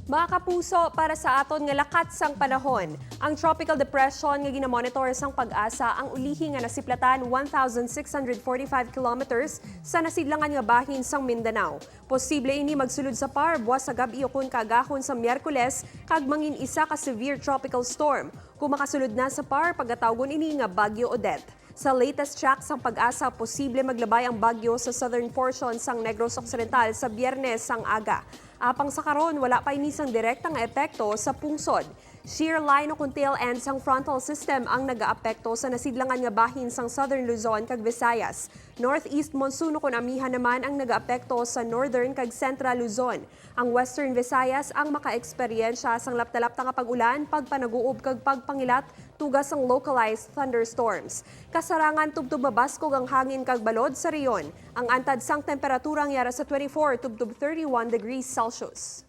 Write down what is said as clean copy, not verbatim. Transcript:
Mga kapuso, para sa aton nga lakat sang panahon, ang tropical depression nga ginamonitor sang PAGASA ang ulihi nga nasiplatan 1,645 kilometers sa nasidlangan nga bahin sang Mindanao. Posible ini magsulod sa PAR buwas sa gabi o kun kaagahon sa Miyerkules kag mangin isa ka severe tropical storm. Kung makasulod na sa PAR, pagatawgon ini nga Bagyo Odette. Sa latest track sang PAGASA, posible maglabay ang bagyo sa southern portion sang Negros Occidental sa Biyernes sang aga. Apang sa karon, wala pa ini sang direkta nga epekto sa pungsod. Shear line o kun tail end sang frontal system ang nagaapekto sa nasidlangan nga bahin sang Southern Luzon kag Visayas. Northeast monsoon o kun amihan naman ang nagaapekto sa Northern kag Central Luzon. Ang Western Visayas ang makaeksperyensya sang lapta-lapta nga pag-ulan, pagpanaguob kag pagpangilat tugas ang localized thunderstorms. Kasarangan tubtob mabaskog ang hangin kag balod sa rehiyon. Ang antad sang temperatura ang yara sa 24 tubtob 31 degrees Celsius.